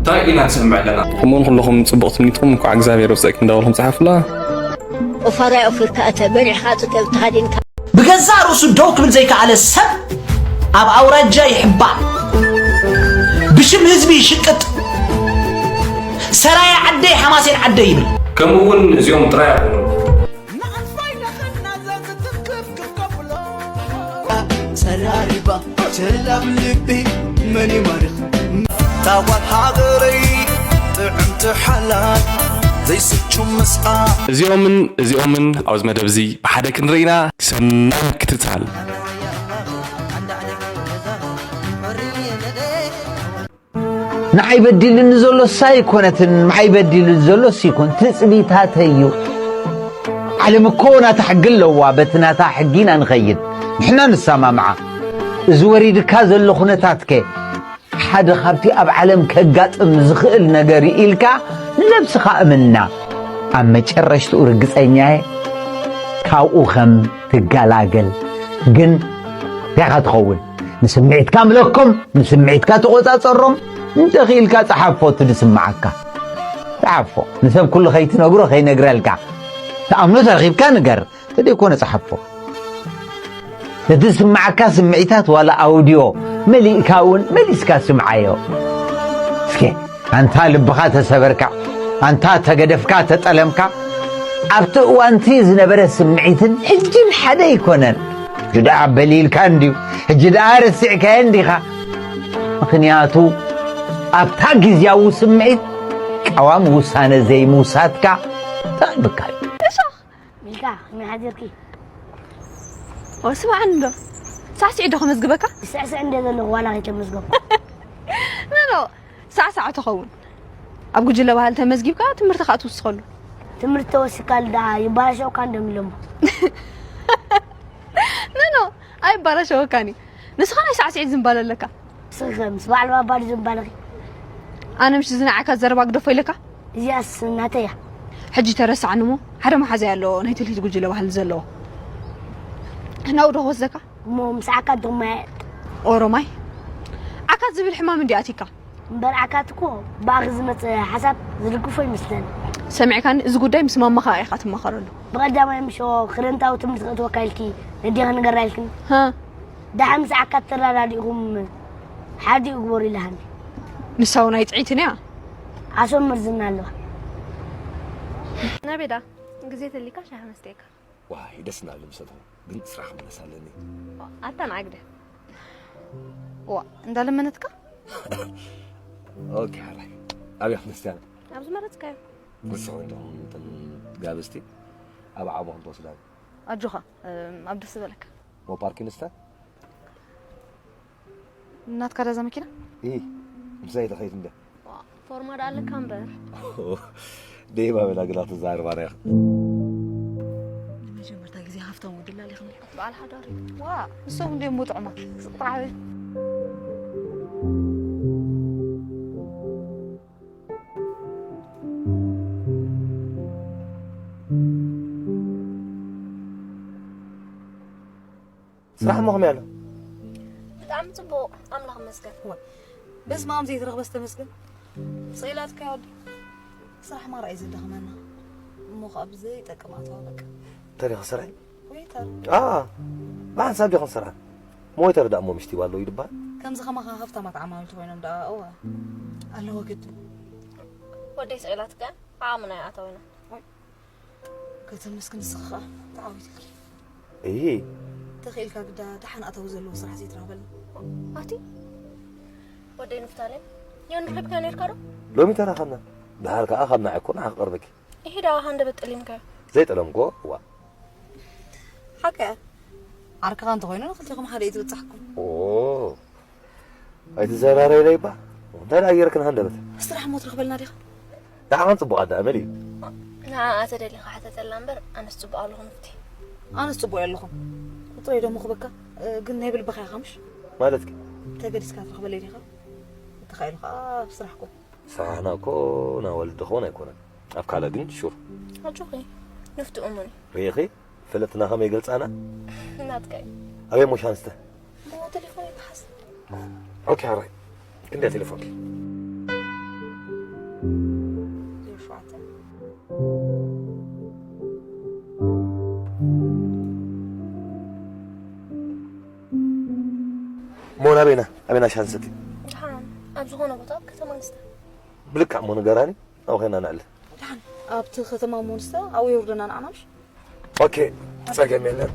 እንታይ ኢና ንሰምዕ ኣለና? ከምኡውን ኩለኹም ጽቡቕ ትምኒትኩም እንኳዕ እግዚኣብሔር ወሰእኪ እንዳበልኩም ጸሓፉላ። ኦፋራይ ኦፊርካ እተ በሊዕካ ጽገብ ተሃዲንካ ብገዛእ ርእሱ ደው ክብል ዘይከኣለ ሰብ ኣብ ኣውራጃ ይሕባእ፣ ብሽም ህዝቢ ይሽቅጥ፣ ሰራየ ዓደይ ሓማሴን ዓደይ ይብል። ከምኡ እውን እዚኦም ጥራይ ኣይኮኑን። ጸራሪባ ቸላብ ልቢ መን ይማርኽ ታዋት ሃገረይ ጥዕምቲ ሓላይ ዘይስቹ መስኣ እዚኦምን እዚኦምን ኣብዚ መደብ እዚ ብሓደ ክንርኢ ኢና። ሰናይ ምክትታል። ንዓይ በዲልኒ ዘሎ እሳ ኣይኮነትን፣ ንዓይ በዲልኒ ዘሎ እሱ ይኮን፣ ትጽቢታተይ እዩ። ዓለም እኮ ናታ ሕጊ ኣለዋ፣ በቲ ናታ ሕጊ ኢና ንኸይድ፣ ንሕና ንሰማምዓ። እዚ ወሪድካ ዘሎ ኩነታትከ ሓደ ካብቲ ኣብ ዓለም ከጋጥም ዝኽእል ነገር እዩ ኢልካ ንነብስኻ እምና። ኣብ መጨረሽትኡ ርግጸኛየ ካብኡ ከም ትገላገል ግን እንታይ ኢኻ ትኸውን? ንስምዒትካ ምለኮም፣ ንስምዒትካ ተቖጻጸሮም፣ እንተኽኢልካ ጸሓፎ እቲ ዝስምዓካ። ጸሓፎ። ንሰብ ኩሉ ከይትነግሮ ከይነግረልካ። ትኣምኖ ተረኺብካ ንገር፣ ተደይኮነ ጸሓፎ። እቲ ዝስምዓካ ስምዒታት ዋላ ኣውድዮ መሊእካ እውን መሊስካ ስምዓዮ። እስከ ኣንታ ልብኻ ተሰበርካ፣ ኣንታ ተገደፍካ ተጠለምካ፣ ኣብቲ እዋንቲ ዝነበረ ስምዒትን ሕጅን ሓደ ኣይኮነን። ሕጂ ደኣ በሊልካ እንድዩ፣ ሕጂ ደኣ ረሲዕካዮ እንዲኻ። ምኽንያቱ ኣብታ ግዝያዊ ስምዒት ቀዋሚ ውሳነ ዘይምውሳድካ ተቐልብካ እዩ። ሚልካ ከመይ ሓዲርኪ? ኦ ስማዕኒ እንዶ ሳዕስዒ ዶ ከመዝግበካ? ስዕስዕ እንደ ዘለኹ ዋላ ከይተመዝገብኩ ኖ ኖ ሳዕሳዕ ትኸውን። ኣብ ጉጅለ ባህሊ ተመዝጊብካ ትምህርቲ ከዓ ትውስኸሉ። ትምህርቲ ተወሲካሉ ደኣ ይባላሸውካ እንደሚሎሞ ኖ ኖ ኣይባላሸወካኒ። ንስኻ ናይ ሳዕስዒት ዝንባለ ኣለካ። ንስኺ ከ ምስ በዓል ባባ ድዩ ዝንባለኺ? ኣነ ምሽ ዝናዓካ ዘረባ ግደፎ ኢለካ። እዚኣስ ናተይ እያ። ሕጂ ተረሳዕኒ እሞ ሓደ መሓዛይ ኣሎ ናይ ትልሂት ጉጅለ ባህሊ ዘለዎ። ናብኡ ዶ ክወስደካ? እሞ ምስ ዓካት ዶ ማየጥ? ኦሮማይ ዓካት ዝብል ሕማም እንዲ ኣቲካ። እምበር ዓካት እኮ ብኣኺ ዝመፀ ሓሳብ ዝድግፎ ይመስለኒ። ሰሚዕካኒ እዚ ጉዳይ ምስ ማማኻ ኢኻ ትማኸረሉ። ብቐዳማይ ምሽ ክረምታዊ ትምህርቲ ክእትወካ ኢልኪ ነዲኻ ንገራ ኢልክኒ። ሃ ደሓን ምስ ዓካት ተረዳዲእኹም ሓዲኡ ግበሩ ኢላሃኒ። ንሳ እውን ኣይጥዒትን እያ። ዓሶ መርዝና ኣለዋ። ናበይ ደኣ ግዜ ተልካ ሻሂ መስተየካ። ዋይ ደስ እናበለ ምሰተኹ ግን ስራሕ ክምለስ ኣለኒ። ኣታ ንዓግደ ዋ እንዳለመነትካ ኦኬ ሓራይ ኣብያ ክርስቲያን ኣብ ዝመረጽካዮ ንስኹም እንዲኹም እተን ጋብዝቲ ኣብ ዓቦ ክንትወስዳ ኣጆኻ ኣብ ደስ ዝበለካ ሞ ፓርኪንስታ ናትካ ዳዛ መኪና? ኢ ምሳይ ተኸይድ እንደ ፎርማ ዳ ኣለካ እምበር ደይባ በላ ግላ ትዛረባ ሪያ ንመጀመርታ ግዜ ሃፍታም ወዲ ላሊኽኒ በዓል ሓዳር እዩ ዋ ንሶም እንደ እሞ ጥዑማት ስጥራዕበ ስራሕ እሞ ከመይ ኣሎ? ብጣዕሚ ጽቡቕ ኣምላኽ ይመስገን። እወ በስመ ኣብ ዘይትረኽበስ ተመስገን። ስቕ ኢላትካዮ ድዩ? ስራሕ ማራ እዩ ዘዳኽመና እሞ ኸኣ ብዘይጠቅም ኣተዋ በቃ። እንታይ ዲኻ ስራሕ? ወይተር። ኣኣ ብሓንሳብ ዲኹም ስራሕ? ሞይተር ደኣ እሞ ምሽቲ ኣለዉ ይድበሃል? ከምዚ ኸማኻ ሃፍታማት ዓማዊል ተኾይኖም ደኣ እወ ኣለዎ ግድን። ወደይ ስቕ ኢላትካ ዓቕምና ይኣተወና። ከተመስግን ንስኺ ኸኣ ተዓዊትልኪ። እሂ። ተኽኢልካ ግዳ ደሓን ኣታዊ ዘለዎ ስራሕ ዘይትረኽበልና። ኣቲ ወደይ ንፍታሌም ዮኒ ረኺብካዮ ነይርካ ዶ? ሎሚ ተራኸብና። ደሓር ከኣ ካብ ንዓይ እኮ ንዓ ክቐርበኪ። እሂ ደኣ ሃንደበት ጠሊምካዮ። ዘይጠለምክዎ? ዋእ። ሓቀ ዓርክኻ እንተኾይኑ ንኽልቴኹም ሓደ እዩ ዝበጽሓኩም። ኦ። ኣይትዘራረይለይ እባ እንታይ ደኣ ጌርክን ሃንደበት ስራሕ እሞ ትረኽበልና ዲኻ ንዓኻን ጽቡቕ ኣዳኣ መን እዩ ንዓኣ ተደሊኻ ሕተተላ እምበር ኣነስ ጽቡቕ ኣለኹ ንፍቲ ኣነስ ጽቡቕ ኣለኹ ቁጽረይ ዶ ምኽበካ ግን ናይ ብልብኻ ኢኻ ምሽ ማለትኪ ተገዲስካ ትረኽበለይ ዲኻ እንተኻኢሉ ኸኣ ኣብ ስራሕ ኩን ስራሕና እኮ ናይ ወለዲ ክኾን ኣይኮነን ኣብ ካልእ ግን ሹር ኣጆኺ ንፍቲ እሙን እዩ ርኢኺ ፈለጥትና ከመይ ይገልጻና ናትካ እዩ ኣበይ ሞሻ ኣንስተ እሞ ቴሌፎን ይትሓዝ ኦኬ ሓራይ ክንደይ ቴሌፎንኪ ሸውዓተ። ሞን ኣበይና ኣበይና ሻንሰቲ ደሓን ኣብ ዝኾነ ቦታ ኣብ ከተማ ንስተ። ብልካ እሞ ንገራኒ ኣብኡ ኸይና ንዕለ ኣብቲ ከተማ ሞንስተ ኣብኡ የውርደና ንዓናምሽ። ኦኬ ጸገም የለን።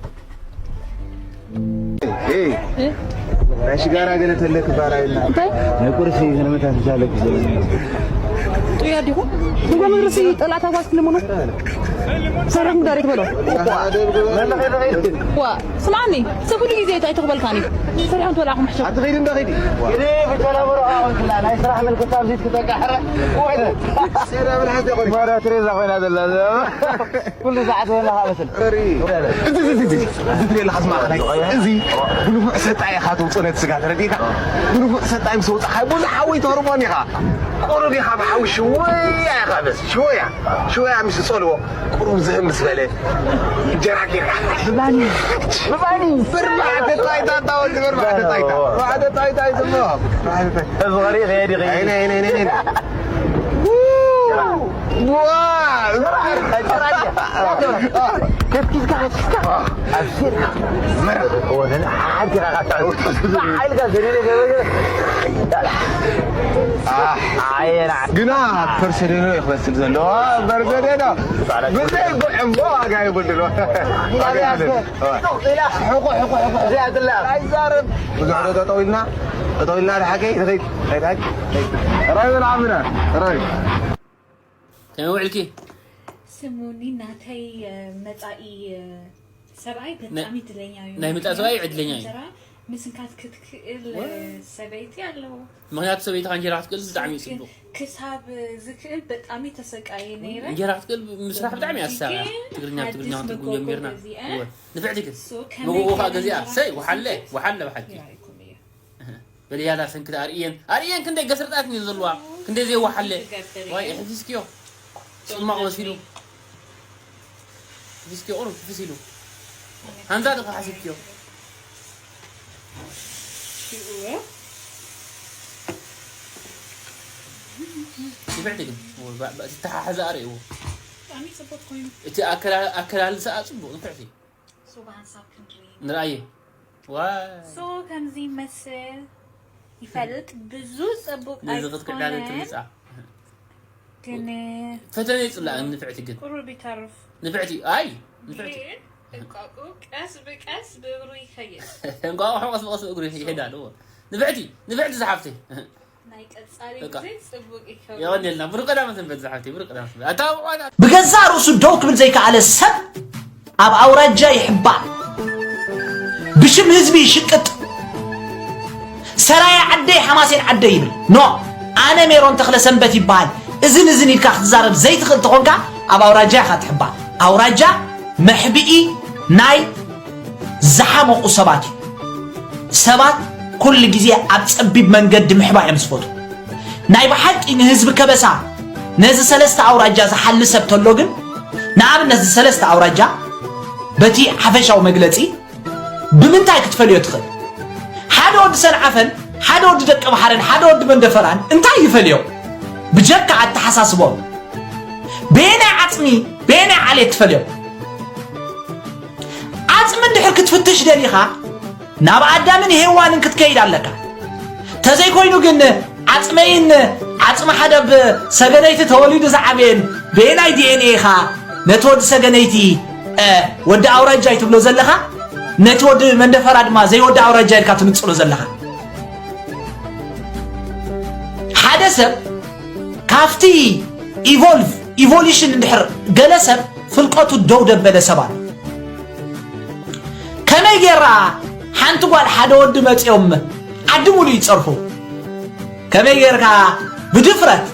ናይ ሽጋራ ገለ ተለክ ባራይና ናይ ቁርሲ ገለመታት ዝሻለክ ጥያ ዲኹ ንጎ ምድርሲ ጠላታ ጓስ ክልምኑ ሰረም ዳሪክ በሎ ዋ ስማኒ ሰብ ኩሉ ግዜ እንታይ ተኽበልካኒ ሰሪዖም ተላኹም ሕሸ ኣትኸይድ እንዳ ኸይዲ ግደ ብተለምሮ ኣወንክላ ናይ ስራሕ ምልክታ ኣብዚ ክትበቃ ሕረ ወይነ ማራ ትሬዛ ኮይና ዘላ ኩሉ ሰዓት ወላ ካበስል እዚ ትሪኦ ኣለኻ ስማዕኸናይ እዚ ብንፉዕ ሰጣ ኢኻ ትውፅኦ ነቲ ስጋ ተረዲእካ ብንፉዕ ሰጣ ምስ ወፃኻ ብዙሕ ሓወይ ትህርሞን ኢኻ ቁሩብ ኢኻ ብሓዊ ሽወያ ኢኻ በስ ሽወያ ሽወያ ምስ ጸልዎ ቁሩብ ዝህም ምስ በለ እንጀራ ጌርካ ብባኒ ብባኒ ብርባዕተ ጣይታ ታወዲ ብርባዕተ ጣይታ ብርባዕተ ጣይታ ይዝሞ እዚ ኸሪእ ኸየዲ ኸየዲ ግና ፐርሰደኖ እዩ ክመስል ዘለዎ በርገደኖ ብዘይ ጉዕምቦ ዋጋ የብሉን ብዙሕ ዶ ጠጠው ኢልና ጠጠው ኢልና ድሓቂ ንኸይድ ራይ በል ዓምና ራይ ከመይ ውዕልኪ? ስሙኒ ናተይ መጻኢ ሰብኣይ ብጣዕሚ እድለኛ እዩ። ናይ መጻኢ ሰብኣይ ዕድለኛ እዩ። እንጀራ ምስንካት ክትክእል ሰበይቲ ኣለዎ። ምክንያቱ ሰበይትኻ እንጀራ ክትክእል ብጣዕሚ እዩ ጽቡቕ። ክሳብ ዝክእል ብጣዕሚ ተሰቃየ ነይረ። እንጀራ ክትክእል ምስራሕ ብጣዕሚ እያ ትሳራ። ትግርኛ ትግርኛ ትርጉም ጀሚርና። ንፍዕቲ ግን መጎጎ ከዓ ገዚኣ ሰይ ወሓለ ወሓለ ብሓቂ። በልያላ ሰንክት ኣርእየን ኣርእየን ክንደይ ገስርጣት እየን ዘለዋ ክንደይ ዘይወሓለ ዋይ ሕፊዝክዮ ጽማቕ መሲሉ ሕፊዝክዮ ቁሩብ ሕፍስ ኢሉ ሃንዛ ድኻ ሓሲብክዮ ንፍዕቲ ግን ትተሓሕዘ ኣርእዎ እቲ ኣከላልሰኣ ጽቡቕ ንፍዕቲ ንርኣየ ዋይ so ከምዚ ይመስል ይፈልጥ ብዙ ጽቡቅ ነዚ ክትክዕዳለ ትምጻ ግን ፈተነ ይጽላእ ንፍዕቲ ግን ቁሩብ ይተርፍ ንፍዕቲ ኣይ ንፍዕቲ ግን እንቋቁ ቀስ ብቀስ ብእግሩ ይኸይድ እንቋቁ ቀስ ብቀስ ብእግሩ ይሄዳል ንፍዕቲ ንፍዕቲ ዝሓፍተይ ናይ ቀጻሊ ግዜ ጽቡቅ ይከውን። የቐንየልና። ብሩኽ ቀዳመ ሰንበት ዝሓፍተይ፣ ብሩኽ ቀዳመ ሰንበት። ኣታ ብቋዳ። ብገዛእ ርእሱ ደው ክብል ዘይከኣለ ሰብ ኣብ ኣውራጃ ይሕባእ፣ ብሽም ህዝቢ ይሽቅጥ፣ ሰራየ ዓደይ ሓማሴን ዓደይ ይብል። ኖ፣ ኣነ ሜሮን ተኽለ ሰንበት ይበሃል። እዝን እዝን ኢልካ ክትዛረብ ዘይትኽእል ተኾንካ ኣብ ኣውራጃ ኢኻ ትሕባእ። ኣውራጃ መሕብኢ ናይ ዝሓመቑ ሰባት እዩ። ሰባት ኩሉ ግዜ ኣብ ጸቢብ መንገዲ ምሕባእ እዮም ዝፈትዉ። ናይ ብሓቂ ንህዝቢ ከበሳ ነዚ ሰለስተ ኣውራጃ ዝሓሊ ሰብ ተሎ ግን ንኣብነት እዚ ሰለስተ ኣውራጃ በቲ ሓፈሻዊ መግለጺ ብምንታይ ክትፈልዮ ትኽእል? ሓደ ወዲ ሰንዓፈን ሓደ ወዲ ደቂ ባሕረን ሓደ ወዲ መንደፈራን እንታይ ይፈልዮም? ብጀካ ኣተሓሳስቦም በየናይ ዓጽሚ በየናይ ዓሌት ትፈልዮም? ዓጽሚ እንድሕር ክትፍትሽ ደሊኻ ናብ ኣዳምን ሄዋንን ክትከይድ ኣለካ። ተዘይኮይኑ ግን ዓጽመይን ዓጽሚ ሓደ ብ ሰገነይቲ ተወሊዱ ዝዓበየን በየናይ ዲኤንኤ ኢኻ ነቲ ወዲ ሰገነይቲ ወዲ ኣውራጃይ ትብሎ ዘለኻ ነቲ ወዲ መንደፈራ ድማ ዘይወዲ ኣውራጃይ ኢልካ ትንጽሎ ዘለኻ። ሓደ ሰብ ካብቲ ኢቮልቭ ኢቮሉሽን እንድሕር ገለ ሰብ ፍልቀቱ ደው ደበለ ሰብ ኣሎ። ከመይ ጌራ ሓንቲ ጓል ሓደ ወዲ መጺኦም ዓዲ ሙሉ ይጸርፉ? ከመይ ጌርካ ብድፍረት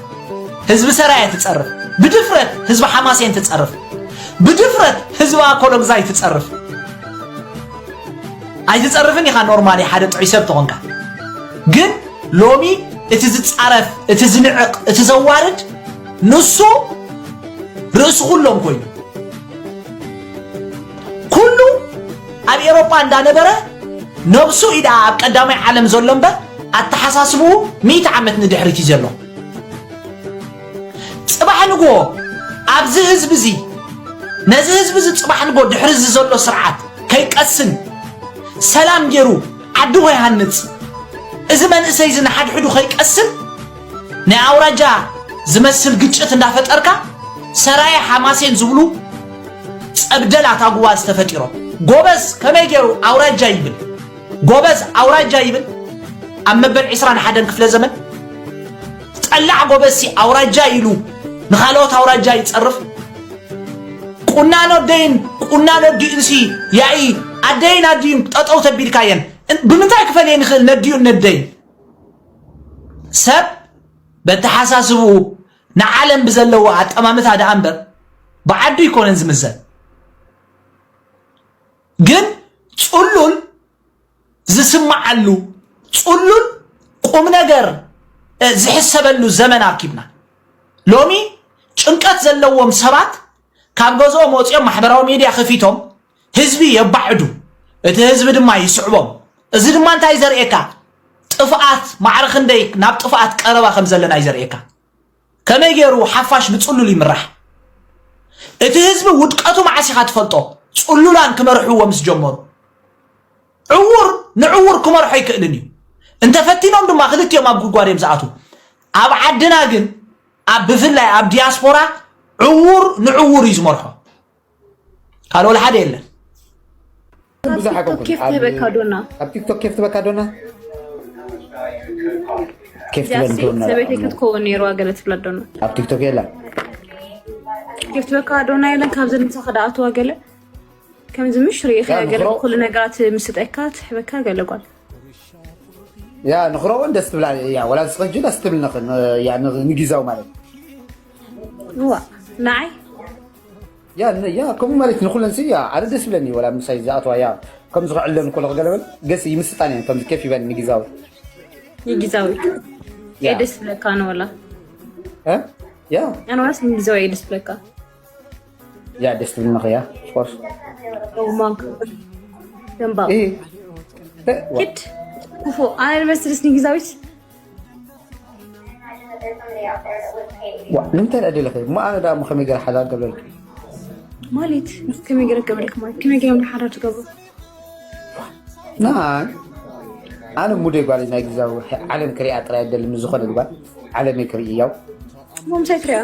ህዝቢ ሰራየ ትጸርፍ? ብድፍረት ህዝቢ ሓማሴን ትጸርፍ? ብድፍረት ህዝቢ ኣኮሎግዛይ ትጸርፍ? ኣይትጸርፍን ኢኻ ኖርማሊ ሓደ ጥዑይ ሰብ ተኾንካ። ግን ሎሚ እቲ ዝጻረፍ፣ እቲ ዝንዕቕ፣ እቲ ዘዋርድ ንሱ ርእሲ ኩሎም ኮይኑ ኩሉ ኣብ ኤሮጳ እንዳነበረ ነብሱ ኢዳ ኣብ ቀዳማይ ዓለም ዘሎ እምበር ኣተሓሳስብኡ ሚእቲ ዓመት ንድሕሪት እዩ ዘሎ። ኣንጎ ኣብዚ ህዝቢ እዚ ነዚ ህዝቢ እዚ ጽባሕ ንጎ ድሕሪ እዚ ዘሎ ስርዓት ከይቀስን ሰላም ገይሩ ዓዲ ከይሃንጽ እዚ መንእሰይ እዚ ንሓድሕዱ ከይቀስን ናይ ኣውራጃ ዝመስል ግጭት እንዳፈጠርካ ሰራየ ሓማሴን ዝብሉ ጸብደላት ኣጉባዝ ተፈጢሮም። ጎበዝ ከመይ ገይሩ ኣውራጃ ይብል? ጎበዝ ኣውራጃ ይብል? ኣብ መበል ዕስራን ሓደን ክፍለ ዘመን ጠላዕ ጎበዝሲ ኣውራጃ ኢሉ ንኻልኦት ኣውራጃ ይጸርፍ። ቁናኖ ኣደይን ቁናኖ ኣዲኡንሲ ያኢ ኣደይን ኣዲኡን ጠጠው ተቢልካየን እ- ብምንታይ ክፈልየን ይኽእል ነዲኡን ነደይን? ሰብ በተሓሳስብኡ ንዓለም ብዘለዎ ኣጠማምታ ደኣ እምበር ብዓዱ ይኮነን ዝምዘን። ግን ጽሉል ዝስምዓሉ ጽሉል ቁም ነገር እ፣ ዝሕሰበሉ ዘመን ኣርኪብና። ሎሚ ጭንቀት ዘለዎም ሰባት ካብ ገዝኦም ወፂኦም ማሕበራዊ ሚድያ ከፊቶም ህዝቢ የባዕዱ፣ እቲ ህዝቢ ድማ ይስዕቦም። እዚ ድማ እንታይ ዘርእየካ? ጥፍኣት ማዕረ ክንደይ ናብ ጥፍኣት ቀረባ ከም ዘለና እዩ ዘርእየካ። ከመይ ገይሩ ሓፋሽ ብጽሉል ይምራሕ? እቲ ህዝቢ ውድቀቱ መዓስ ኢኻ ትፈልጦ? ጽሉላን ክመርሕዎ ምስ ጀመሩ። ዕዉር ንዕዉር ክመርሖ ኣይክእልን እዩ። እንተፈቲኖም ድማ ክልቲኦም ኣብ ጉድጓድ እዮም ዝኣትዉ። ኣብ ዓድና ግን ኣብ ብፍላይ ኣብ ዲያስፖራ ዕዉር ንዕዉር እዩ ዝመርሖ። ካልእ ወላ ሓደ የለን። ብዙሕ ኣብ ቲክቶክ ኣይኮንኩን። ኬፍ ኣብ ትህበካ ዶና? ኣብ ቲክቶክ ኬፍ ትበካ ዶና? ኬፍ እዚኣ ትበል ሲ ዶና ሰበይተይ ክትከውን ነይርዋ ገለ ትብላ ዶና። ኣብ ቲክቶክ የላ። ኬፍ ትበካ ዶና የለን ካብዚ ንምሳኻ ደኣ ኣትዋ ገለ? ከምዚ ምሽ ርኢኻ ያ፣ ገለ ንኽሮ- ኩሉ ነገራት ምስጠካ ትሕበካ ገለ ጓል። ያ፣ ንኽሮውን ደስ ትብላ። ያ፣ ወላ ዝኸጁ ደስ ትብል ንኽ-፣ ን-፣ ያ፣ ን-፣ ንጊዛው ማለት። እዋ፣ ንዓይ? ያ፣ ን-፣ ያ፣ ከምኡ ማለት ንኹለን ሲ፣ ያ፣ ኣነ ደስ ብለኒ፣ ወላ ምሳይ ዝኣትዋ፣ ያ፣ ከምዚ ክዕለን ከሎ ክገለበል፣ ገስ ይምስጣን እየን፣ ከምዚ ኬፍ ይበል ንጊዛው። ንጊዛዊ? ያ። የደስ ብለካ ንወላ? እ? ያ። ኣነ ዋስ ንጊዛዊ የደስ ብለካ? ያ፣ ደስ ትብልኒ ኸያ፣ of course። ኦ፣ ማንክ። ደንባቕ። እ፣ እ፣ ዋ። ኪድ። ክፉ። ኣነ ልመስልስ ንጊዛዊት? ዋ፣ ንምንታይ ደኣ ደለኸ? እሞ ኣነ ደኣ እሞ ከመይ ገይረ ሓዳር ገብረልኪ? ማለት፣ ከመይ ገይረ ገብረልኪ ማለት? ከመይ ገይረ ሓዳር ትገብሩ? ናይ፣ ኣነ ሙደይ ጓል ናይ ግዛዊ ዓለም ክሪኣ ጥራይ ደሊ ምስ ዝኾነ ጓል ዓለመይ ክርኢ ያው። እሞ ምሳይ ትሪኣ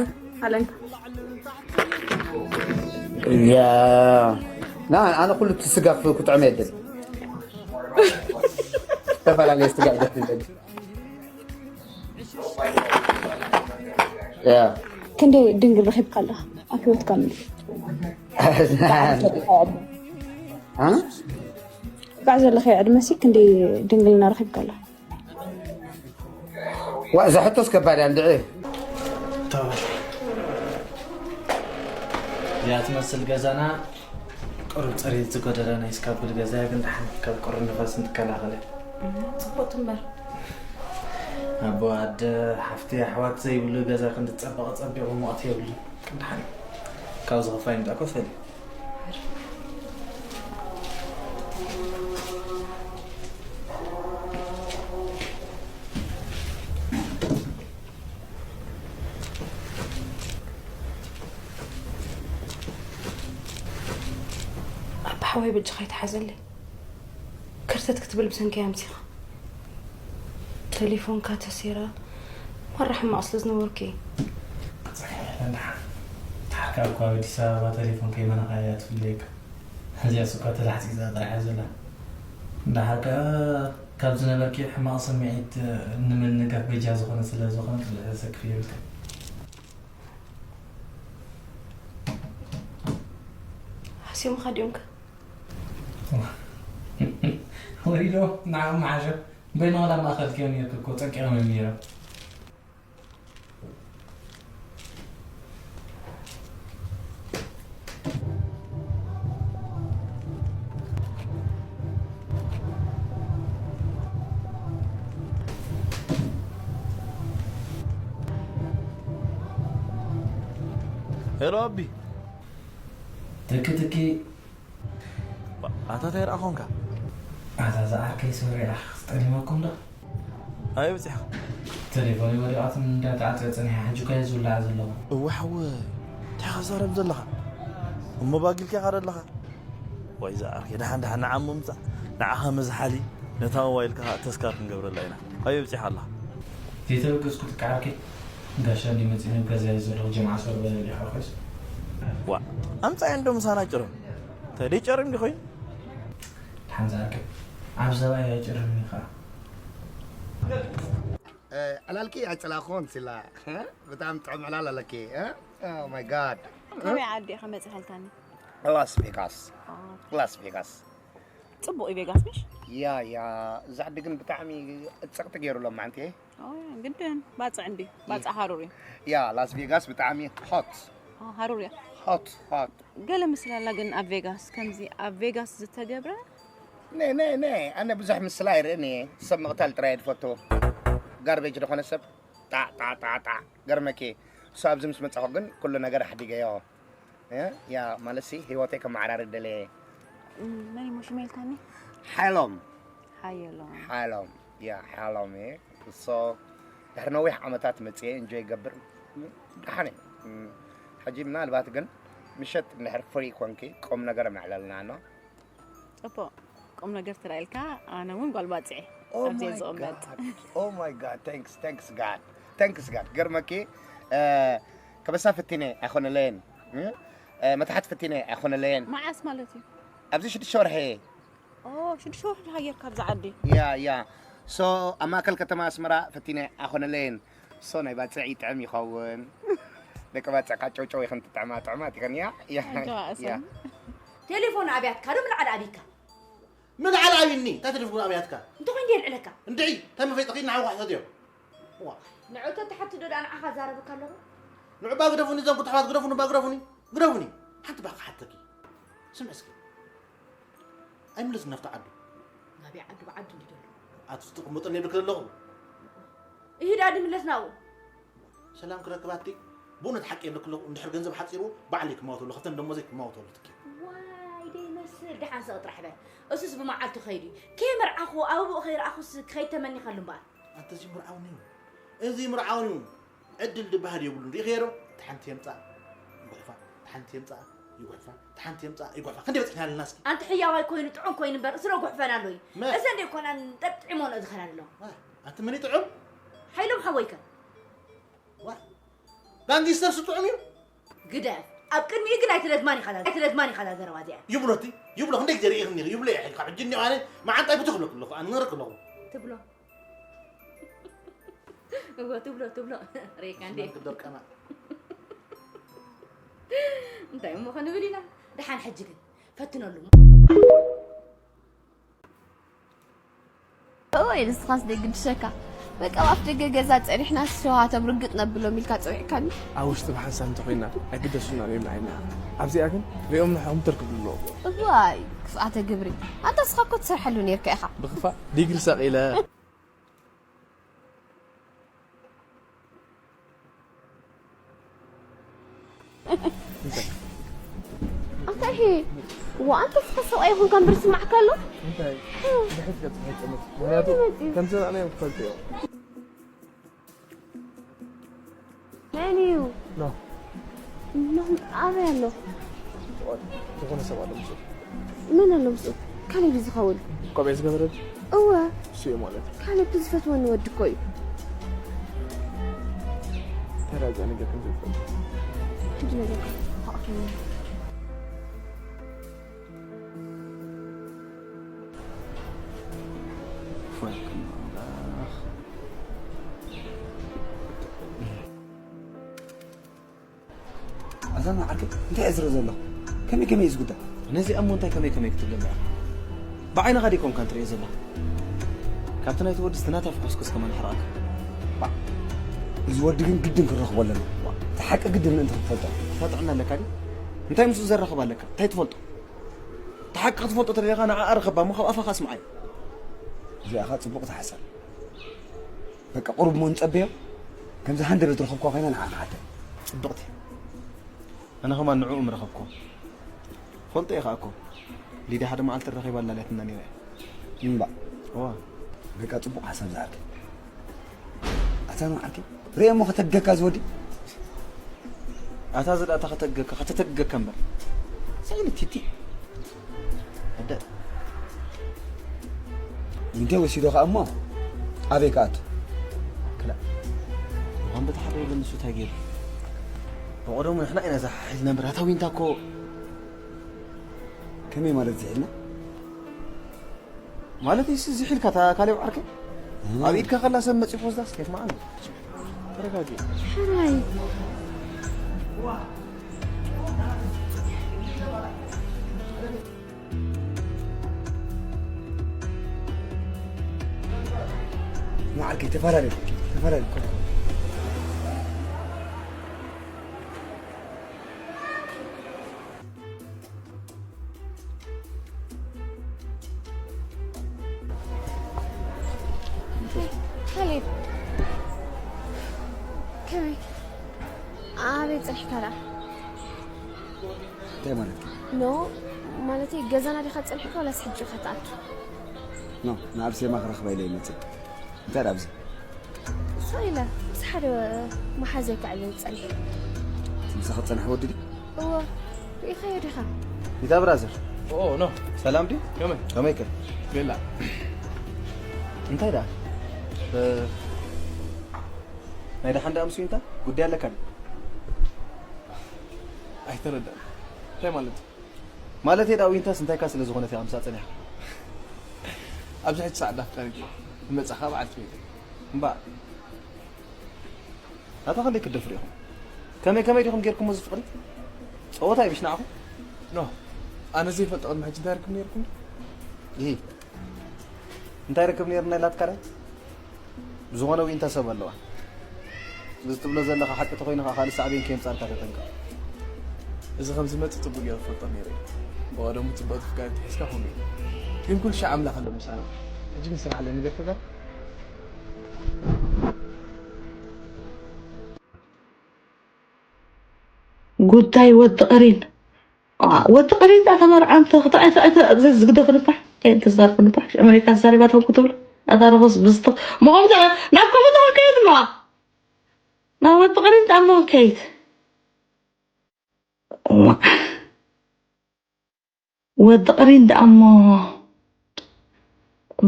ዓለም? ያ፣ ና፣ ኣነ ኩሉ እቲ ስጋ ፍ-፣ ክጥዕም የደል። ዝተፈላለየ ስጋ ይደል። ያ። ክንደይ ድንግል ረኺብካ ኣለኻ ኣብ ህይወትካ ምንዲ? እ? ባዕ ዘለኸ ዕድመ ሲ ክንደይ ድንግልና ረኺብካ ኣለኻ? ዋ፣ እዛ ሕቶስ ከባድ እያ እንድዒ። እዚኣ ትመስል ገዛና ቁሩብ ጽሬት ዝጎደላ ናይ እስካብል ገዛ እያ፣ ግን ደሓን ካብ ቁሪ ንፋስ እንትከላኸል እያ። ጽቡቅ ትንበር። ኣቦ ኣደ ሓፍቲ ኣሕዋት ዘይብሉ ገዛ ክንዲ ጸበቐ ጸቢቑ ሙቐት የብሉ። ግን ደሓን ካብ ዝኸፋ ይምጣ ኮፍ በል። ኣባ ሓወይ በጃኻ ኣይትሓዘለይ። ከርተት ክትብል ብሰንከይ ኣምሲኻ። ተሌፎንካ ተሴራ ማራ ሕማቕ ስለ ዝነበርኩ እየ። ክጸግሕ የለን ደሓን። ደሓር ከኣ እኳ ኣብ ኣዲስ ኣበባ ተሌፎን ከይመነኻ እያ ትፍለየካ። እዚኣስ እኳ ተላሕጺጻ ጥራሕ እያ ዘላ። ደሓር ከኣ ካብ ዝነበርኪ ሕማቕ ስምዒት ንምንጋፍ በጃ ዝኾነ ስለ ዝኾነ ብዙሕ ዘሰክፍ የብልካን። ሃስዮምኻ ድዮም ከ? ወሪዶ ንዓኦም መሓሸ በይኑ ዋላ ማእኸል ክዮም ነይርኩ እኮ ጸቂቖም እዮም ነይሮም። ሄሎ ኣቢ። ትኪ ትኪ። ኣታ እንታይ ደኣ ኾንካ? ኣታ ዝዓርከይ ሶሪ ኣኽ፣ ጠሊመኩም ዶ? ኣበይ በጺሕካ? እቲ ቴሌፎን ወዲቓት እንዳተዓፀ ፀኒሓ፣ ሕጂ እኮ እየ ዝውላዕ ዘለኹ። እወ ሓወይ፣ እንታይ ኢኻ ትዛረብ ዘለኻ? እሞ ባጊልካ ኢኻ ዘለኻ? ወይ ዝዓርከይ፣ ደሓን ደሓን ንዓ እሞ ምጻእ። ንዓኻ መዝሓሊ፣ ነታ ሞባይልካ ተስካር ክንገብረላ ኢና። ኣበይ በጺሓ ኣላ? ዘይተበገስኩ ትካ ዓርከይ፣ ጋሻ እንዲ መጺኡ ናብ ገዛ እየ ዘለኹ፣ ጀምዓ ሰር በለል ኢኻ ኮይስ። ዋእ፣ ኣምጻያ እንዶ ምሳና ጭርም። እንታይ ደይ ጨርም ዲ ኮይኑ? ደሓን ዝዓርከይ፣ ኣብ ሰብኣይ ኣይጭርምን ኢኻ። ዕላልኪ ኣይጸላእኩዎን ሲላ። ብጣዕሚ ጥዑም ዕላል ኣለኪ። Oh my God። ካበይ ዓዲ ኢኻ መጺኻ ኢልካኒ? ላስ ቬጋስ። ላስ ቬጋስ። ጽቡቕ እዩ ቬጋስ ምሽ? ያ ያ፣ እዚ ዓዲ ግን ብጣዕሚ ጸቕጢ ገይሩ ሎማዓንቲ። ግድን ባጽዕ እንዲ ባጽዕ ሃሩር እዩ። ያ፣ ላስ ቬጋስ ብጣዕሚ ሆት። ሃሩር እያ። ሆት ሆት። ገለ ምስላ ኣላ ግን ኣብ ቬጋስ ከምዚ ኣብ ቬጋስ ዝተገብረ ነ ነ ነ ኣነ ብዙሕ ምስላ ኣይርእን እየ። ሰብ ምቕታል ጥራይ እየ ዝፈቱ። ጋርቤጅ ዝኾነ ሰብ ጣዕ ጣዕ ጣዕ ጣዕ። ገርመኪ እሱ ኣብዚ ምስ መጻኹ ግን ኩሉ ነገር ኣሕዲገዮ። እ? ያ ማለትሲ ህይወተይ ከመዓራሪ ደለየ። መን ይሞ ሽመ ኢልካኒ? ሓሎም ሓየሎም ሓሎም ያ ሓሎም እየ። እሶ ድሕሪ ነዊሕ ዓመታት መጽየ እንጆይ ይገብር። ደሓን እየ። ሕጂ ምናልባት ግን ምሸት እንድሕር ፍሪ ኮንኪ ቁም ነገር መዕለልና ኣሎ። ጽቡቕ ቁም ነገር ትራኢልካ ኣነ እውን ጓል ባጽዕ ኣብዚ እየ ዝቕመጥ። Oh my God, thanks, thanks God, thanks God። ገርመኪ ከበሳ ፍቲነ ኣይኮነለየን፣ መታሕት ፍቲነ ኣይኮነለየን። መዓስ ማለት እዩ? ኣብዚ ሽዱሽተ ወርሒ። ሽዱሽተ ወርሒ ሃየር ካብዚ ዓዲ። ያ ያ። ሶ ኣብ ማእከል ከተማ ኣስመራ ፈቲነ ኣይኮነለየን። ሶ ናይ ባጽዕ ይጥዕም ይኸውን። ደቂ ባጽዕ ካብ ጨውጨው ኢኽን ትጥዕማ ጥዑማት ኢኽን። ያ ያ። ኣጆኻ እሰን። ቴሌፎን ኣብያትካ ዶ ምልዓል ኣብይካ? ምልዓል ኣብይኒ እንታይ ቴሌፎን ኣብያትካ? እንተኾይን ድየ ልዕለካ? እንድዒ እንታይ መፈይጥኺ ንዓኹ ሕተትዮ። ንዑ ተትሓቲ ዶ ደኣ ንዓኻ ዛረበካ ኣለኹ? ንዑ ባ ግደፉኒ እዞም ክትሕዋት ግደፉኒ ባ ግደፉኒ ግደፉኒ። ሓንቲ ባ ክሓተኪ ስምዒ እስኪ። ኣይምለስን ናብቲ ዓዱ። ናበይ ዓዱ ብዓዱ እንዲ ደሎ? ኣቲ ዝትቕመጠኒ የብልክ ዘለኹ። ይሂድ ኣዲ ምለስ ናብኡ። ሰላም ክረክብ ኣቲ ብእውነት ሓቂ የብልክ ኣለኹ። እንድሕር ገንዘብ ሓፂሩ ባዕለይ ክማወተሉ ከፍተን ደሞዘይ ክማወተሉ ትኪ። ዋይ ደይመስል ደሓን ስቕ ጥራሕ በል። እሱስ ብመዓልቱ ከይዱ እዩ። ከይመርዓኹ ኣብኡ ከይረኣኹስ ክኸይድ ተመኒኻሉ እምበኣር። ኣንተ እዚ ምርዓውኒ እዩ። እዚ ምርዓውኒ እዩ። ዕድል ድበሃል የብሉን። ሪኢኽዮ ዶ? ተሓንቲ የምጻእ ይጉሕፋ፣ ተሓንቲ የምጻእ ይጉሕፋ፣ ተሓንቲ የምጻእ ይጉሕፋ። ክንደይ በጺሕና ኣለና እስኪ? ኣንቲ ሕያዋይ ኮይኑ ጥዑም ኮይኑ እምበር ስለ ጉሕፈና ኣሎ እዩ። መ- እዘን ደይ ኮናን ጠጥዒሞንኦ ዝኸዳ ዘለዋ። ዋ፣ ኣንቲ መን እዩ ጥዑም? ሓይሎም ሓወይከ? ዋ፣ ጋንጊስተር ስጥዑም እዩ። ግደፍ። ኣብ ቅድሚኡ ግን ኣይትደግማን ኢኻ እዛ- ኣይትደግማን ኢኻ እዛ ዘረባ እዚኣ። ይብሎ እቲ ይብሎ ክንደይ ግዜ ርኢኽኒ ይብሎ እየ። ካብ ሕጂ እኒኦ ኣነ መዓንጣይ ብትኽ ብለክ ኣለኹ ኣነ ንረክ ኣለኹ። ትብሎ እወ ትብሎ ትብሎ ሬካ እንዴ ስናን ክደርቀና። እንታይ እሞ ክንብል ኢና። ደሓን ሕጂ ግን ፈትነሉ እሞ። እወ ንስኻስ ደይ ግድሸካ። በቃ ኣብ ኣፍ ደገ ገዛ ጸኒሕና ሸውሃቶም ርግጥ ነብሎም ኢልካ ጸዊዕካኒ። ኣብ ውሽጢ ብሓንሳብ እንተኾይንና ኣይግደሱና እዮም ንዓይና። ኣብዚኣ ግን ሪኦም ንሕኹም ተርክብ ኣለዎ። እዋይ ክፍኣተ ግብሪ። ኣንታ እስኻ እኮ ትሰርሐሉ ኔርካ ኢኻ። ብኽፋእ ዲግሪ ሰቒለ። ኣታ ይሄ ዋ ኣንተ እስኻ ሰብኣይ ይኹንካ እምበር ስማዕካ ኣሎ። እንታይ? ድሕሪት ገጽ ከይጠመት። ምክንያቱ ከምዚ ንዓና እዮም ክፈልጡ እዮም። መን እዩ? ኖ። ኖ ኣበይ ኣሎ? ዝኾነ ሰብ ኣሎ ምስኡ። መን ኣሎ ምስኡ? ካሌብ እዩ ዝኸውን። ቆቢዕ ዝገበረ ድዩ? እወ። እሱ እዩ ማለት እዩ። ካሌብ እቲ ዝፈትወኒ ወዲ እኮ እዩ። ተራጃ ነገር ከም ዘይፈልጥ። ሕጂ ነገር ተሓቋፊ ፈርክን ኣምላኽ ኣዛና ዓርከይ እንታይ እዝረ ዘሎ ከመይ ከመይ እዩ ዝጉዳይ ነዚኣ እሞ እንታይ ከመይ ከመይ ክትብል ኣለካ ብዓይንኻ ዲኮምካ እንትሪኦ ዘለኹ ካብቲ ናይቲ ወዲ ዝተናታፊ ኮስኮስ ከማን ሕራእካ እዚ ወዲ ግን ግድን ክንረኽቦ ኣለና እቲ ሓቂ ግድን ምእንቲ ክትፈልጦ ተጥዕና ኣለካ ድዩ እንታይ ምስኡ ዘራኽብ ኣለካ እንታይ ትፈልጦ እቲ ሓቂ ክትፈልጦ ተደሊኻ ንዓኣ ርኸባ እሞ ካብ ኣፋኻ ኣስምዓዮ እዚኣ ኸኣ ጽቡቕቲ ሓሳብ በቃ ቁሩብ እሞ ንጸበዮ ከምዚ ሃንደበት ዝረኸብክዋ ኮይና ንዓኣ ክሓተን ጽብቕቲ ኣነ ኸማን ንዕኡ ምረኸብክዎ ፈልጦ እየ ኸኣ እኮ ሊድያ ሓደ መዓልቲ ረኺባ ኣላልያትና ነይራ እያ እምባእ እዋ በቃ ጽቡቕ ሓሳብ ዝሃብኪ ሳኑ ዓርከይ፣ ርእየ እሞ ከተገካ ዝወዲ። ኣታ ዝዳ ኣታ ከተገካ፣ ከተተገካ እምበር። ሳይለ ቲቲ። ኣደ። እንተ ወሲዶ ኸኣ እሞ ኣበይ ክኣቱ? ክላ። እዋን በታ ሓደ ወገን ንሱ እንታይ ገይሩ? ብቐደሙ ንሕና ኢና ዝሓሒዝና እምበር፣ ኣታ ዊንታ እኮ። ከመይ ማለት ዝሒልና? ማለት እሱ ዝሒልካ እታ ካልእ ዓርከይ? እም። ኣብ ኢድካ ከላ ሰብ መጺኡ ክወስዳስ ከየት መዓል? ተረጋጊ። ሕራይ። ንዓርከይ ተፈላለዩ፣ ተፈላለዩ። ካሌብ፣ ከመይ? ኣበይ ጸኒሕካ ደኣ? እንታይ ማለት እዩ? ኖ፣ ማለተይ ገዛና ዲኻ ጸኒሕካ ዋላስ ሕጂ ኢኻ ትኣቱ? ኖ፣ ንኣርሴማ ክረኽባ ኢለ ይመጽእ። እንታይ ደኣ ኣብዚ? ሳኢለ፣ ምስ ሓደ መሓዘይ ክዕልል ጸኒሐ። እቲ ምሳኺ ዝጸንሐ ወዲ ድዩ? እወ፣ ርኢኻዮ ዲኻ? ቢታ ብራዘር። ኦ፣ ኖ። ሰላም ድዩ? ከመይ? ከመይ ከ? ቤላ። እንታይ ደኣ? እ፣ ናይ ደሓን ደኣ ምስ ዊንታ ጉዳይ ኣለካ ድዩ? ኣይተረዳእን። እንታይ ማለት እዩ? ማለተይ ደኣ ዊንታስ እንታይካ ስለ ዝኾነት እያ ምሳኣ ጸኒሓ? ኣብዚ ሕጂ ሰዓት ዳፍጣር እዩ። ዝመጻኻ በዓልቲ ቤተይ። እምበኣር። ኣታ ክንደይ ክትደፍሩ ኢኹም? ከመይ ከመይ ዲኹም ጌርኩሞ እዚ ፍቕሪ? ጸወታ እዩ ምሽ ንዓኹም? ኖ፣ ኣነ ዘይፈልጦ ቅድሚ ሕጂ እንታይ ርክብ ነይርኩም? ይሄ እንታይ ርክብ ነይርና ኢላትካ ድያ? ብዝኾነ ዊንታ ሰብ ኣለዋ። እዚ ትብሎ ዘለኻ ሓቂ ተኾይኑ ኸዓ ካልእ ሳዕቤን ከየምጻልካ ተጠንቀቕ። እዚ ከም ዝመጽእ ጽቡቕ ገይረ እፈልጦ ነይረ እየ። ብቐደሙ ጽቡቕ ፍቃድ ተሒዝካ ከምኡ እዩ። ግን ኩሉ ሻዕ ኣምላኽ ኣሎ ምሳና። ሕጂ ግን ስራሕ ኣለኒ፣ ቤት ተጋር። ጉዳይ ወዲ ቀሪን። ዋ፣ ወዲ ቀሪን ዳኣ ተመርዓንተ፣ ክተ-፣ ኣይተ-፣ ኣይተ-፣ ዘ-፣ ዝግደፉ ንፋሕ፣ ኣይተ-፣ ዝዛረቡ ንፋሕ፣ ኣመሪካ ዝዛረባቶም ክትብሉ፣ ኣታ ርኹስ ብዝቶ-፣ መቐምተ-፣ ናብ ከምኡ ተኸከይት ነዋ። ናብ ወዲ ቀሪን ዳኣ እሞ ከይት። ዋ። ወዲ ቀሪን ደኣ እሞ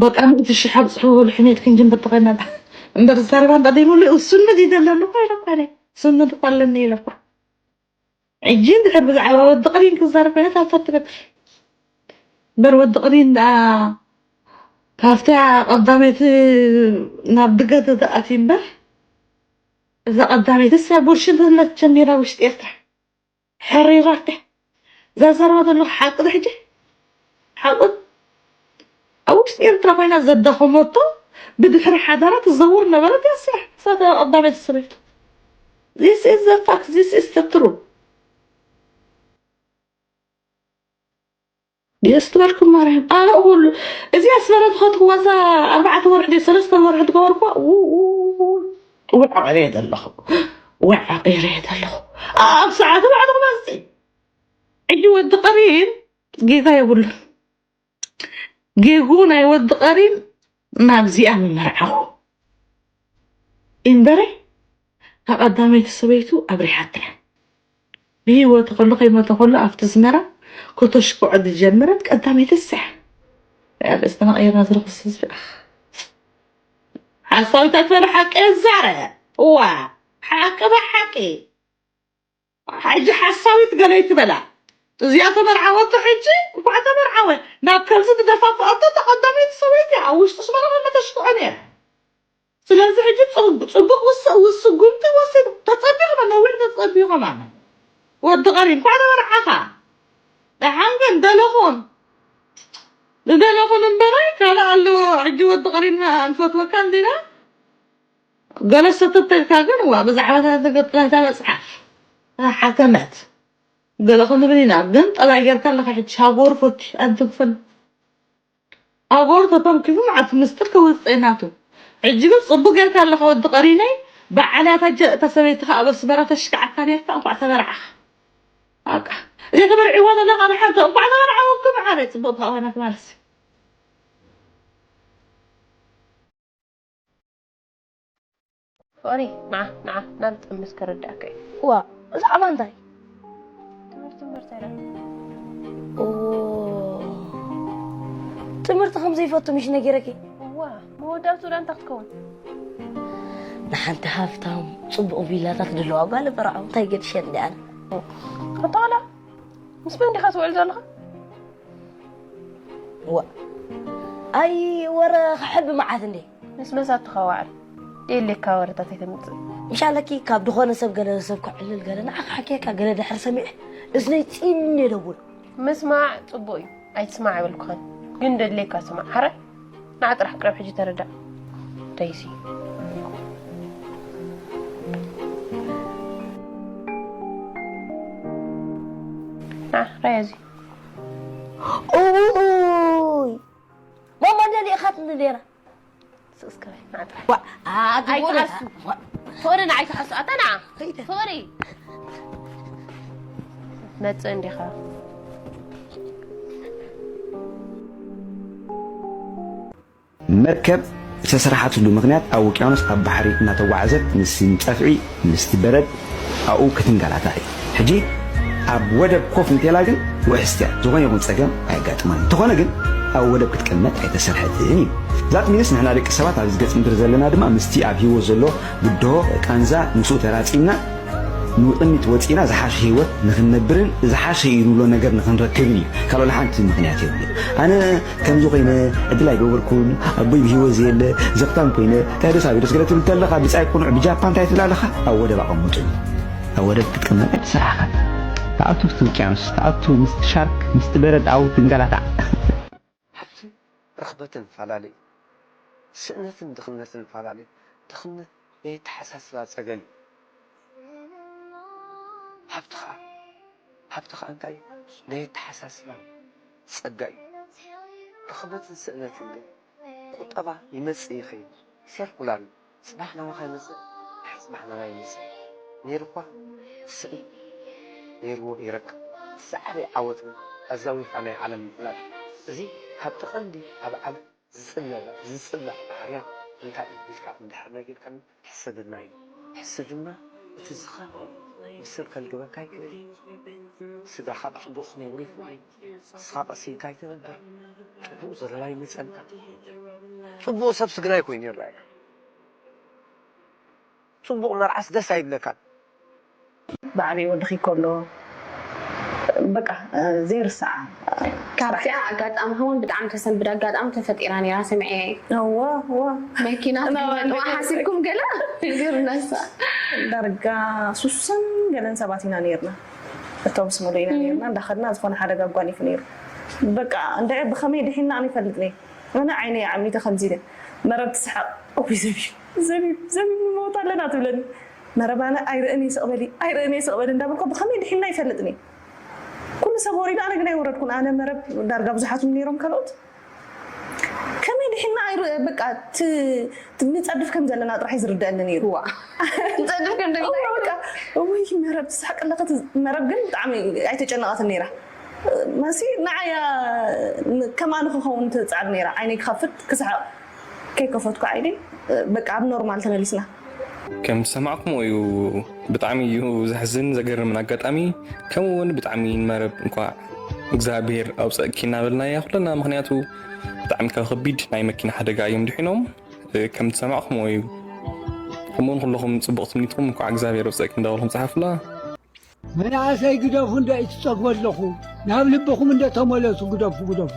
በቃ፣ ሚእቲ ሽሕ ኣብጽሕዎ በሉ፣ ሕሜት ክንጅምር ተኾይና ደኣ። እምበር ዝዛረባ እንዳ ደይብሉ፣ እሱነት ይደለሉ እኮ ኢለ እኮ ኣነ። እሱነት እኮ ኣለኒ ኢለ እኮ። ሕጂ እንድሕር ብዛዕባ ወዲ ቀሪን ክዛረብ ኮይነ፣ እታ ትፈትበት። እምበር ወዲ ቀሪን ደኣ ካብታ ቀዳመይቲ ናብ ድገት ተኣትዩ እምበር፣ እዛ ቀዳመይቲ እሳ ቡልሽነት ጀሚራ ውሽጢ ኤርትራ። ሕሪራተ። እዛ ዘረባ ዘለኹ ሓቂ ዶ ሕጂ? ሓቂ? ኣብ ውሽጢ ኤርትራ ኮይና ዘዳኸመቶ፣ ብድሕሪ ሓዳራ ትዘውር ነበረት እያ እሳ። እሳ እታ ቀዳመይቲ ሰበይቱ። This is the fact, this is the truth። የስትበልኩም ማርያም። ኣነ እኹል እዚኣ ስበረት ኸትክዋ እዛ ኣርባዕተ ወርሒ ድዩ ሰለስተ ወርሒ ትገበርኳ? ው፣ ው፣ ው፣ ውዕ ዓቒረ እየ ዘለኹ። ውዕ ዓቒረ እየ ዘለኹ። ኣብ ሰዓቱ ባዕልኹም ኣስጢ። ሕጂ ወዲ ቀሪን ጌጋ የብሉን። ጌጉ ናይ ወዲ ቀሪን ናብዚኣ ምመርዓኹ። እምበረ፣ እታ ቀዳመይቲ ሰበይቱ ኣብሪሃታ። ብህይወቱ ከሎ ከይሞተ ከሎ ኣብቲ ኣስመራ ከተሽክዖ ዝጀመረት ቀዳመይቲ እሳ። ርእስና ቀይርና ዝረኽስ ህዝቢ፣ ኣኽ። ሓሳዊት ኣይትበል፣ ሓቂ እዛረ። እዋ፣ ሓቂ ብሓቂ። ሕጂ ሓሳዊት ገለ ይትበላ። እዚኣ ተመርዓወቶ፣ ሕጂ እንኳዕ ተመርዓወ። ናብ ከምዚ ዝደፋፍኣቶ ተቐዳመይቲ ሰበይቲ ኣብ ውሽጢ ኣስመራ መተሽክዖ ነይራ። ስለዚ ሕጂ ጽ-፣ ጽቡቕ ውስ-፣ ውስጉምቲ ወሲዱ። ተጸቢኹም፣ ነዊሕ ተጸቢኹም ኣነ። ወዲ ቀሪን፣ እንኳዕ ተመርዓኻ። ደሓን ግን ደለኹም። ንደለኹም እምበረ፣ ካልእ ኣለዎ። ሕጂ ወዲ ቀሪን ንፈትወካ እንዲና። ገለ ሰተት ኢልካ ግን፣ ዋ፣ ብዛዕባ እታ ተገጥላ እታ መጽሓፍ፣ እታ ሓተመት። ገለ ክንብል ኢና፣ ግን ጠባይ ጌርካ ኣለኻ ሕጂ። ሃገሩ ፈትዩ፣ ኣንትንክፍን። ኣጎር ተተንኪፉ መዓት ምስጢር ከወፅእ ናቱ። ሕጂ ግን ፅቡቅ ጌርካ ኣለኻ ወዲ ቀሪነይ። በዓል እያ እታ ጀ-፣ እታ ሰበይቲ ከዓ ኣብ ኣስመራ ተሽክዓካ ኔርካ፣ እንኳዕ ተመርዓኻ። በቃ። እዛ ተመርዒዋ ዘለኻ ብሓቂ እንኳዕ ተመርዓወኪ መዓረይ፣ ፅቡቅ ተቃዋና ትማልሲ። ኦሪ፣ ንዓ፣ ንዓ፣ ናብ ጥምስ ከረዳእካ እዩ። ዋ፣ ብዛዕባ እንታይ? ትምህርቲ እምበር እንታይ ደኣ? ኦ፣ ትምህርቲ ከም ዘይፈቱ ምሽ ነጊረኪ? እዋ፣ መወዳእቱ ደኣ እንታይ ክትከውን? ንሓንቲ ሃፍታም ጽቡቕ ቪላታት ድለዋ ጓል በርዖ እንታይ ገድሸ እንዲ ኣነ። ኣታ ቆልዓ፣ ምስ መን ዲኻ ትውዕል ዘለኻ? ዋ፣ ኣይ ወረ ክሕቢ መዓት እንዴ? ምስ መሳትኻ ዋዕል። ደየሌካ ወረታት ኣይተምጽእ። ምሻለኪ ካብ ድኾነ ሰብ ገለ ሰብ ክዕልል ገለ ንዓኻ ሓኪያካ ገለ ድሕር ሰሚዐ እዝነይ ፂን የደውል። ምስማዕ ጽቡቕ እዩ፣ ኣይትስማዕ ኣይበልኩኻን። ግን ደድልየካ ስማዕ። ሓረ ንዓ ጥራሕ ቅረብ ሕጂ ተረዳእ። ደይሲ። ንዓ ራያ እዚ። ኡይ ማማ እንደ ሊእኻትኒ ነይራ። ስቕ እስከ በል፣ ንዓ ጥራሕ። ዋ፣ ኣግቦ ኣይትሓሱ። ሶሪ ንዓ ኣይትሓሱ። ኣታ ንዓ። ሶሪ። መጽእ እንዲኻ። መርከብ ዝተሰርሓትሉ ምኽንያት ኣብ ውቅያኖስ ኣብ ባሕሪ እናተጓዓዘት ምስቲ ጸፍዒ ምስቲ በረድ ኣብኡ ክትንገላታዕ እዩ። ሕጂ ኣብ ወደብ ኮፍ እንተላ ግን ውሕስቲ እያ፣ ዝኾነ ይኹን ጸገም ኣየጋጥማን። እንተኾነ ግን ኣብ ወደብ ክትቅመጥ ኣይተሰርሐትን እዩ። ዛት ሚንስ ንሕና ደቂ ሰባት ኣብዚ ገጽ ምድሪ ዘለና ድማ ምስቲ ኣብ ህይወት ዘሎ ብድሆ ቃንዛ ምስኡ ተራጺምና ንቕድሚት ወፂና ዝሓሸ ህይወት ንክንነብርን ዝሓሸ እዩ ንብሎ ነገር ንክንረክብን እዩ። ካልኦ ሓንቲ ምክንያት የብሉ። ኣነ ከምዚ ኮይነ ዕድል ኣይገበርኩን፣ ኣቦይ ብህይወት ዘየለ ዘኽታም ኮይነ እንታይ ደስ ኣቢሉስ ገለ ትብል ተለኻ ብፃይ ቁኑዕ ብጃፓ እንታይ ትብል ኣለኻ? ኣብ ወደብ ኣቐምጡኒ። ኣብ ወደብ ክትቅመጥ ስራሕኻ ተኣቱ ምስቲ ውቅያኖስ ተኣቱ ምስቲ ሻርክ ምስቲ በረድ ኣብኡ ትንገላታዕ። ሃብትን ርኽበትን ፈላለዩ። ስእነትን ድኽነትን ፈላለዩ። ድኽነት ናይ ኣተሓሳስባ ጸገም እዩ። ሃብቲ ኸኣ፣ ሃብቲ ኸኣ እንታይ እዩ? ናይ ኣተሓሳስባ ጸጋ እዩ። ርኽበትን ስእነትን ግን ቁጠባ ይመጽእ ይኸይድ፣ ሰርኩላር እዩ። ጽባሕ ናባኻ ይመጽእ፣ ድሕሪ ጽባሕ ናባይ ይመጽእ። ነይሩ እኳ ስእን ነይርዎ ይረክብ። እቲ ዝዓበየ ዓወት ግን ኣዛዊርካ ናይ ዓለም ምፍላጥ እዩ። እዚ ካብቲ ቀንዲ ኣብ ዓለም ዝጽለለ፣ ዝጽላእ ባህርያት እንታይ እዩ ኢልካ እንድሕር ነጊርካኒ ሕስድና እዩ። ሕስድና እቲ ዝኸፍእ ንሰብ ከልግበካ ይክእል እዩ። ስድራኻ ብጽቡቕ ክነብሩ ይኽእሉ እዮም። ንስኻ ቀስ ኢልካ ኣይትነብር። ጽቡቕ ዘለላ ይመጸልካ። ጽቡቕ ሰብሲ ግናይ ኮይኑ ይረኣየካ። ጽቡቕ መርዓስ ደስ ኣይብለካን። ብዓብይ ወድኺ ከሎ በቃ ዘይርሳዓ ካብቲኣ ኣጋጣሚ እውን ብጣዕሚ ተሰንብድ ኣጋጣሚ ተፈጢራ ነይራ ሰሚዐ። እወ እወ መኪና ትመጥዋ ሓሲብኩም ገለ ነገር ነሳ ዳርጋ ሱሰን ገለን ሰባት ኢና ነይርና። እቶም ስሙሉ ኢና ነይርና እንዳኸድና ዝኾነ ሓደጋ ኣጓኒፉ ነይሩ። በቃ እንድዒ ብኸመይ ድሒና ኣነ ይፈልጥ ነይ ኣነ ዓይነይ ዓሚተ ከምዚ ኢለ መረብ ትስሓቕ እዊ ዘቢብ ዘቢብ ዘቢብ ንመውት ኣለና ትብለኒ። መረብ ኣነ ኣይርእን እየ ስቕ በሊ ኣይርእን እየ ስቕ በሊ እንዳበልኩ ብኸመይ ድሒና ይፈልጥኒ። ኩሉ ሰብ ወሪዱ ኣነ ግን ኣይወረድኩን። ኣነ መረብ ዳርጋ ብዙሓት እውን ነይሮም ካልኦት ከመይ ድሒና ኣይር በቃ ት- ት- ንጸድፍ ከም ዘለና ጥራሕ እዩ ዝርደአኒ ነይሩ። ንጸድፍ ከም ደለ እዋ በቃ እውይ መረብ ትስሕቅ ኣለካ ት- መረብ ግን ብጣዕሚ ኣይተጨነቐትን ነይራ። መሲ ንዓያ ን- ከማን ክኸውን ትጻዕር ነይራ ዓይነይ ክኸፍት ክስሕቕ ከይከፈትኩ ዓይነይ በቃ ኣብ ኖርማል ተመሊስና። ከም ዝሰማዕኩምዎ እዩ። ብጣዕሚ እዩ ዘሕዝን ዘገርምን ኣጋጣሚ። ከምኡ እውን ብጣዕሚ ንመረብ እንኳዕ እግዚኣብሔር ኣውፀእኪ እናበልና ኢና ኩለና። ምክንያቱ ብጣዕሚ ካብ ከቢድ ናይ መኪና ሓደጋ እዮም ድሒኖም። እ፣ ከም ዝሰማዕኩምዎ እዩ። ከምኡውን ኩለኹም ፅቡቕ ትምኒትኩም እንኳዕ እግዚኣብሔር ኣውፀእኪ እንዳበልኩም ፀሓፉላ። መናእሰይ ግደፉ እንዶ እዩ ትጸፍዎ ኣለኹ። ናብ ልብኹም እንዶ ተመለሱ፣ ግደፉ፣ ግደፉ።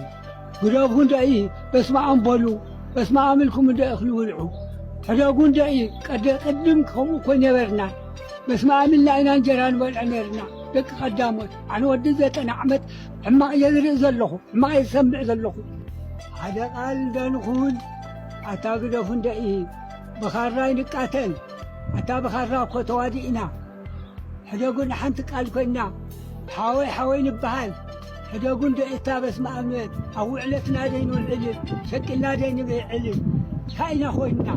ግደፉ እንዶ እዩ በስመ ኣም በሉ። በስመ ኣም ኢልኩም እንዶ እኽሊ ብልዑ። ሕደጉ እንዶ እዩ ቀደ ቅድም ከምኡ እኮ ነበርና። በስመ ኣም ኢልና ኢና እንጀራ ንበልዕ ነርና። ደቂ ቀዳሞት፣ ኣነ ወዲ ዘጠና ዓመት ሕማቕ እየ ዝርኢ ዘለኹ፣ ሕማቕ እየ ዝሰምዕ ዘለኹ። ሓደ ቃል እንዶ ንኹን፣ ኣታ ግደፉ እንዶ እዩ ብኻራ ይንቃተል። ኣታ ብኻራ እኮ ተዋዲእና። ሕደጉ ንሓንቲ ቃል ኮይና ሓወይ ሓወይ ንበሃል። ሕደጉ እንዶ እታ በስመ ኣብ ኣብ ውዕለትና ደይንውዕል ሸቂልና ደይንብዕል እንታይ ኢና ኮይንና?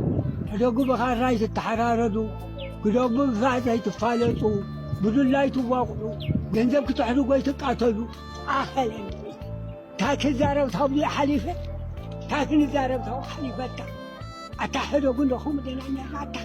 ሕደጉ ብኻራ ኣይትተሓራረዱ፣ ግደጉ ብፋዝ ኣይትፋለጡ፣ ብዱላ ኣይትዋቕዑ፣ ገንዘብ ክተሕድጉ ኣይትቃተሉ። ኣኸለን እንታይ ክዛረብ ታብሉ ሓሊፈ እንታይ ክንዛረብ ታብኡ ሓሊፈታ ኣታ ሕደጉ እንዶ ከምኡ ደና ነርና ኣታ